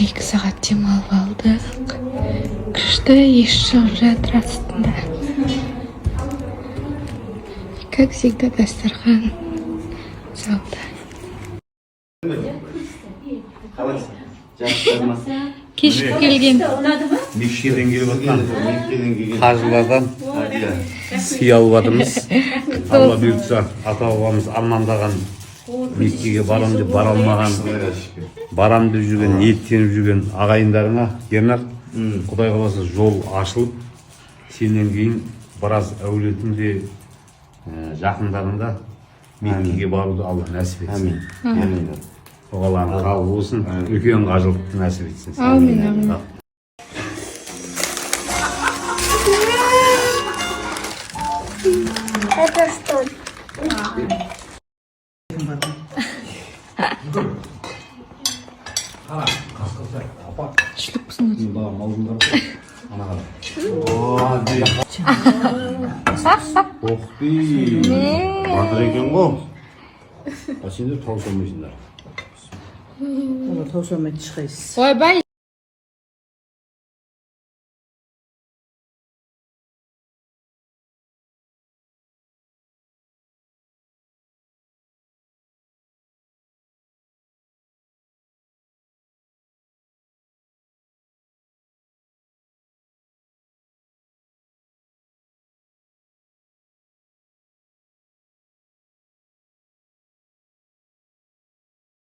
1-2 сағат демалып алдық. Күшті иіс шығып жатыр астында. Как всегда, дастархан залда. Қалайсың? Жақсы ма? Кешігіп келген. Меккеден келіп жатқан Меккеден келген. қажылардан сый алып жатырмыз. Алла бұйыртса, ата бабамыз армандаған Меккеге барам деп бара алмаған, Құдайға шүкір. барам деп жүрген, ниеттеніп жүрген ағайындарыңа, Ернар, Құдай қаласа, жол ашылып, сенен кейін біраз әулетің де, жақындарың да Меккеге баруды Алла нәсіп етсін. Әмин. Әмин. Оғаларың қабыл болсын, үлкен қажылықты нәсіп етсін. Әумин, әумин. Это что? Ох ты, батыр екен ғой. А сендер тауыса алмайсыңдар. Оны тауса алмайды ешқайсысы. Ойбай.